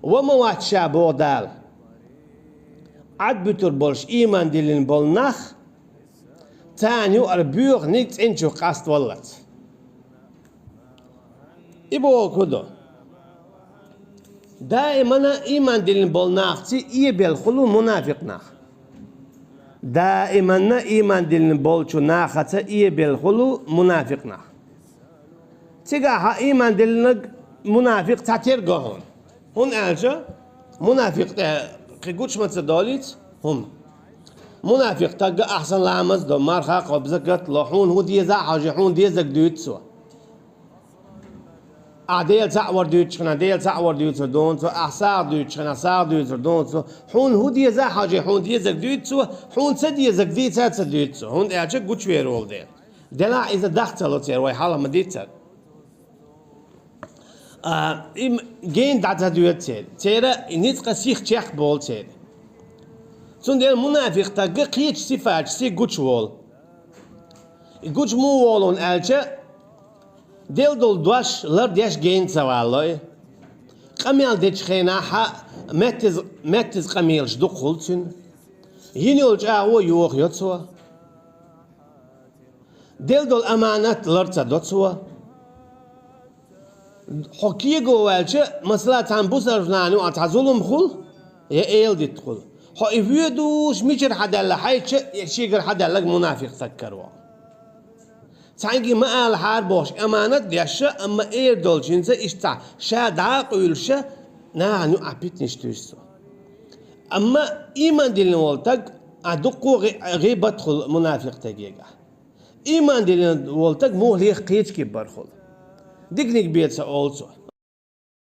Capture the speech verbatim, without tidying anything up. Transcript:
Ва ма вац ша, боху Дала, Ӏад буьтур болуш ийман диллина болу нах, царна юкъара боьханиг цӀеначух къаставаллалц. И бохург хӀун ду? Даимана ийман диллина болу нахаца эбелла хуьлу мунафикъ нах. Даиманна ийман диллина болчу нахаца эбелла хуьлу мунафикъ нах. Цигахь хьан ийман диллинарг мунафикъ цхьатерра го хьуна. ХӀунда аьлча мунафикъ тӀе кхин гучу ма ца долуьйту хӀума. Мунафикъ стаг ахьа санна ламаз до, марха кхобу, закат ло, хьуна хӀун деза а хьожий, хьуна дезарг дуьйцу цо. Ахьа Дела цхьаъ вар дуьйцучу хенахь, Дела цхьаъ вар дуьйцур ду хьуна цо, ахьа сагӀа дуьйцучу хенахь, сагӀа дуьйцур ду хьуна цо, хьуна хӀун деза а хьожий, хьуна дезарг дуьйцу цо, хьуна ца дезарг дийца а ца дуьйцу цо, хӀунда аьлча гучувер волу дела. Делахь иза дах ца ло церан, вай хьалха ма дийццара. А, и м-, гена дӀа ца доьду церан. Церан и ницкъан сих чекхболу церан. Цундела мунафикъ стаг кхечу сифаташца гучуволу. И гучу муха волу аьлча, делла долу дош лардеш гена ца валлой. Къамел дечу хенахь меттаза, меттаза къамелаш дукха хуьлу цуьнан. Йина йолу чӀагӀо йохайо цо. Делла долу аманат лар ца до цо. Хьо кего ваьлча, масала, цхьана бусалба нана юкъахь цхьа зулам хуьлу, я эладитта хуьлу. Хьо и воьдуш мичара хьадаьлла хьаьжча, я шегара хьадаьлларг мунафикъ стаг караво. Цхьаьнгге ма алахьара бохуш, аманат деш, амма эр долчуьнца иштта ша дӀа а къуьйлуш, нахана юкъахь питанаш туьйсу цо. Амма ийман диллина волу стаг, а, дуккха гӀи-, гӀийбат хуьлу мунафикъ стагехь. Ийман диллина волу стаг муха леха кхечу кепара хуьлу. Диканиг бен ца олу цо.